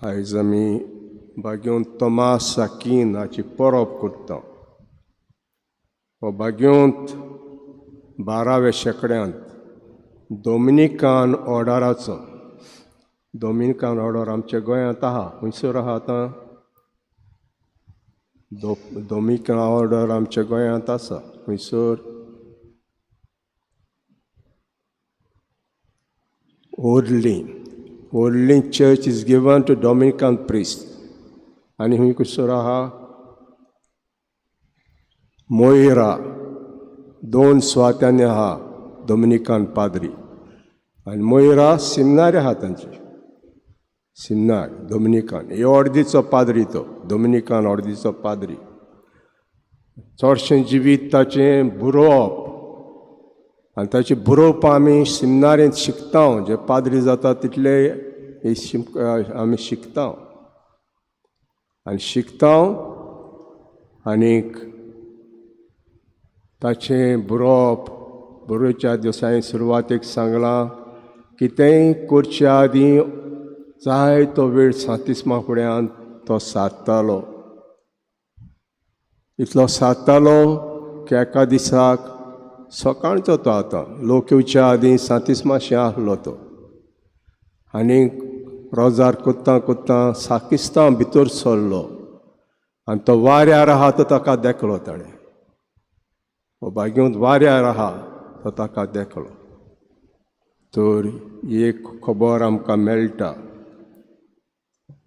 आयज आमी बागेवन तोमास आकीन हाची परब करता. हो बागेवंत 12व्या शेंकड्यांत डोमिनिकान ऑर्डराचो, डोमिनिकान ऑर्डर आमच्या गोंयांत आहा. खंयसर आहा आतां? डोमिनिकन ऑर्डर आमच्या गोंयांत आसा. खंयसर? Orlim. Orlim church is given to Dominican priest. आनी खंय खंयसर आहा? मोयरा. 2 सुवात्यांनी आहा डोमिनिकन पाद्री. आनी मोयरा सिमनार आहा तांची, सिमनार डोमिनिकन. हे ऑर्दीचो पाद्री तो, डोमिनिकन ऑर्दीचो पाद्री. चडशें जिवीत ताचें बरोवप, आनी ताचें बरोवप आमी सिमनारेंत शिकता. जे पाद्री जाता तितले आमी शिकता आनी शिकता. आनीक ताचें बरोवप, बरोवच्या दिसांनी सुरवातेक सांगलां, कितेंय करचे आदीं जाय तो वेळ सांतिस्मा फुड्यान तो सादतालो. इतलो सादतालो की एका दिसाक सकाळचो तो आतां लोक येवच्या आदीं सांतिस्माशी आहलो तो, आनी रोजार कोत्तां कोत्तां साकिस्तांव भितर सरलो आनी तो वाऱ्यार आहा तो ताका देखलो ताणें. हो बागेवंत वाऱ्यार आहा तो ताका देखलो. तर एक खबर आमकां मेळटा.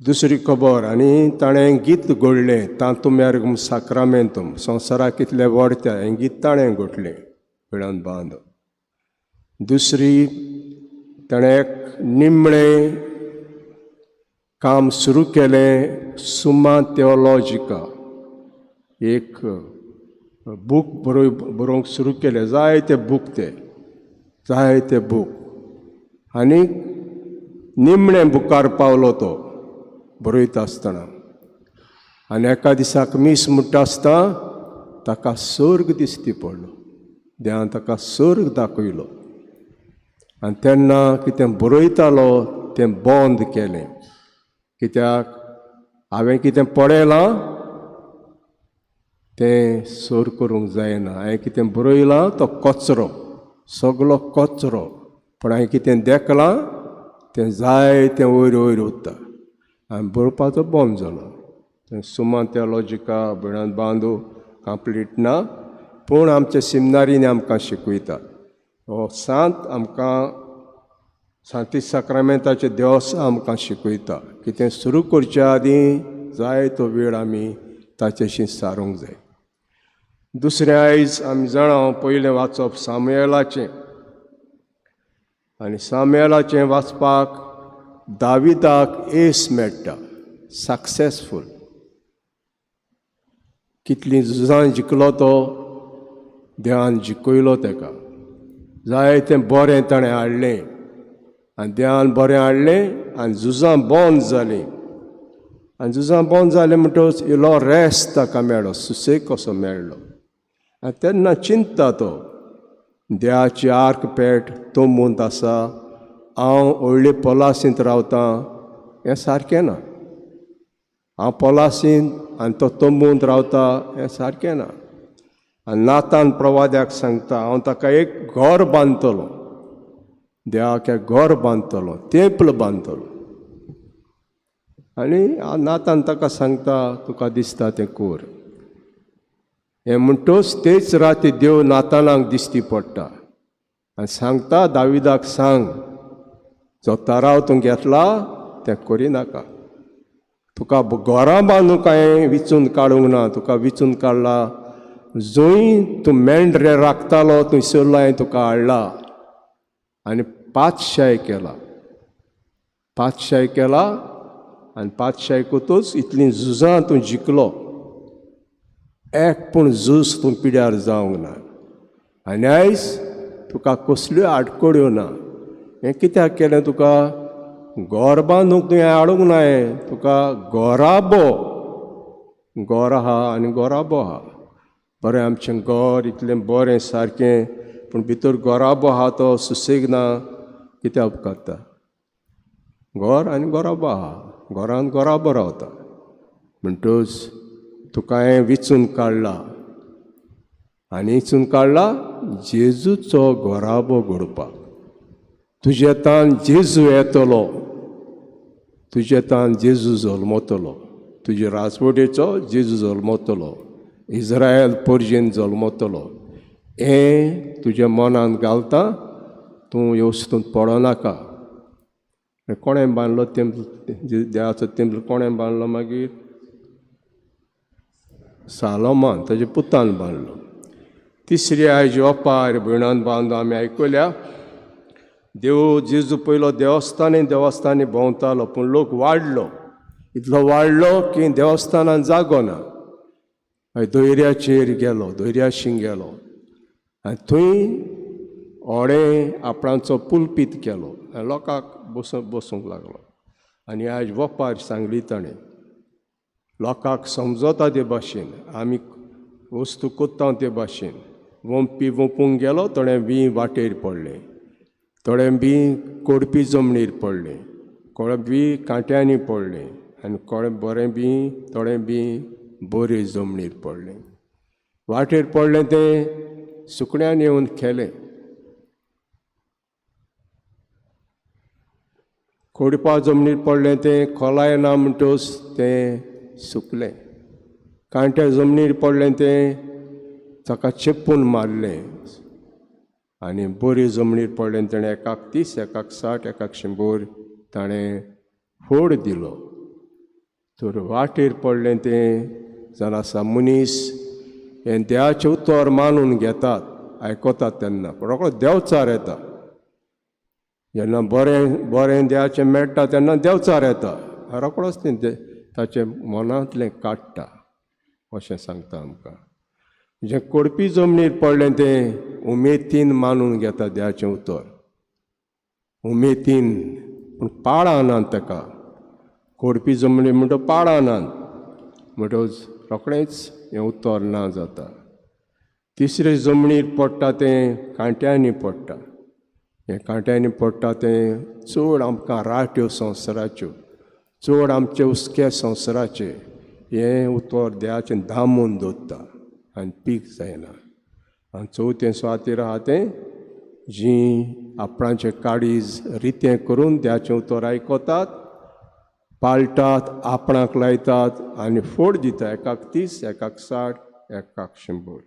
दुसरी खबर, आनी ताणें गीत घडलें तातूंत एर्गम साक्रामेंतूम, संवसाराक कितलें व्हड तें हें गीत ताणें घडलें वेळान बांद. दुसरी, ताणें एक निमणें काम सुरू केलें, सुमा थियोलॉजिका, एक बूक बरोवंक सुरू केलें. जायते बूक ते, जायते बूक. आनी निमणें बुकार पावलो तो बरयता आसतना. आनी एका दिसाक मीस म्हणटा आसतना ताका सर्ग दिसती पडलो. देवान ताका सर्ग दाखयलो. आनी तेन्ना कितें बरयतालो तें बंद केलें. कित्याक हांवें कितें पळयलां तें सर करूंक जायना. हांवें कितें बरयलां तो कचरो, सगलो कचरो. पूण हांवें कितें देखलां तें जाय तें वयर वयर उरता. आनी बरोवपाचो बंद जालो. तें सुमा थियोलॉजिका भयणान बांदू कंप्लीट ना, पूण आमच्या सिमनारींनी आमकां शिकयता. हो सांत आमकां सांती साक्रामेंताचे देवस आमकां शिकयता. कितें सुरू करच्या आदीं जाय तो वेळ आमी ताचेशी सारूंक जाय. दुसरें, आयज आमी जाणा पयलें वाचप सामुएलाचें. आनी सामुएलाचें वाचपाक दाविदाक येस मेळटा, सक्सेसफूल. कितलीं झुजां जिखलो तो, देवान जिखयलो ताका. जायतें बरें ताणें हाडलें आनी देवान बरें हाडलें आनी झुजां बंद जालीं. आनी झुजां बंद जालीं म्हणटकच इल्लो रेस्ट ताका मेळ्ळो, सुसेग कसो मेळ्ळो. आनी तेन्ना चिंतता तो, देवाची आर्क पेट तंबूंत आसा, हांव व्हडले पोलासींत रावतां, हें सारकें ना. हांव पोलासींत आनी तो तंबूंत रावता, हें सारकें ना. आनी नातान प्रवाद्याक सांगता, हांव ताका एक घर बांदतलो, देवाक एक घर बांदतलो, तेंपल बांदतलो. आनी नातान ताका सांगता, तुका दिसता तें कोर. हें म्हणटच तेच राती देव नातानाक दिसती पडटा आनी सांगता, दाविदाक सांग, जो ताराव तूं घेतला तें करिनाका. तुका घरां बांदूंक हांवें विचून काडूंक ना, तुका विचून काडला जंय तूं मेंढरे राखतालो थंयसरलो हांवें तुका हाडला आनी पातशाय केला. पातशाय केला आनी पातशाय करतच इतलीं झुजां तूं जिखलो, एक पूण झूज तूं पिड्यार जावंक ना. आनी आयज तुका कसल्यो आडखळ्यो ना. हें कित्याक केलें? तुका घर बांदूंक तुवें हाडूंक ना, हें तुका गोराबो, गोर आहा आनी गोराबो आहा. बरें आमचें घर इतलें बरें सारकें, पूण भितर गोराबो आहा तो सुसेग ना, कित्याक उपकारता? घर आनी गोराबो आहा, घरान घराबो रावता. म्हणटच तुका हांवें विचून काडला आनी विचून काडला जेजूचो घराबो घडोवपाक. तुजे तान जेजू येतलो, तुजे तान जेजू जल्मतलो, तुजे राजवटेचो जेजू जल्मतलो, इस्रायल परजेन जल्मतलो. हें तुज्या मनान घालता, तूं ह्यो वस्तूंत पडनाका. कोणें बांदलो तेंपल? देवाचो तेंपल कोणें बांदलो मागीर? सालोमान ताच्या पुतान बांदलो. तिसरी आयज ओपार भयणान बांदो आमी आयकल्या. देव जेजू पयलो देवस्थानी देवस्थानी भोंवतालो, पूण लोक वाडलो, इतलो वाडलो की देवस्थानान जागो ना. मागीर दोयऱ्याचेर गेलो, दोयऱ्याशीं गेलो आनी थंय ओडें आपणाचो पुलपीत केलो आनी लोकांक बसूंक लागलो. आनी आयज वपार सांगली ताणें, लोकांक समजता ते भाशेन, आमी वस्तू कोत्ता ते भाशेन. वंपी वंपूंक गेलो, थोडें बी वाटेर पडलें, थोडें बी कोडपी जमनीर पडलें, कोणें बी कांट्यांनी पडलें आनी कोणें बरें बी थोडें बी बरे जमनीर पडलें. वाटेर पडलें तें सुकण्यान येवन खेलें. कोडपा जमनीर पडलें तें खोलाय ना म्हणटच तें सुकलें. कांट्या जमनीर पडलें तें ताका चेपून मारलें. आनी बरी जमनीर पडलें तेणें एकाक 30, एकाक 60, एकाक 100 ताणें फोड दिलो. तर वाटेर पडलें तें जावन आसा मनीस हें देवाचें उतर मानून घेतात, आयकतात तेन्ना रोकडो देंवचार येता. जेन्ना बरें बरें देवाचें मेळटा तेन्ना देंवचार येता, रोकडोच तें ताचें मनांतलें काडटा अशें सांगता आमकां. जें कोडपी जमनीर पडलें तें उमेदीन मानून घेता देवाचें उतर, उमेदीन, पूण पाळां नात ताका. कोडपी जमनीर म्हणटा पाळां नात, म्हणटच रोखडेंच हें उतर ना जाता. तिसरे जमनीर पडटा तें कांट्यांनी पडटा. हें कांट्यांनी पडटा तें चड आमकां राट्यो संवसाराच्यो, चड आमचे हुस्के संवसाराचे हें उतर देवाचें दामून दवरता आनी पीक जायना. आनी चवथें सुवातेर आहा तें जीं आपणाचें काळीज रितें करून देवाचें उतर आयकतात, पाळटात, आपणाक लायतात आनी फोड दिता, एकाक 30, एकाक 60, एकाक 100.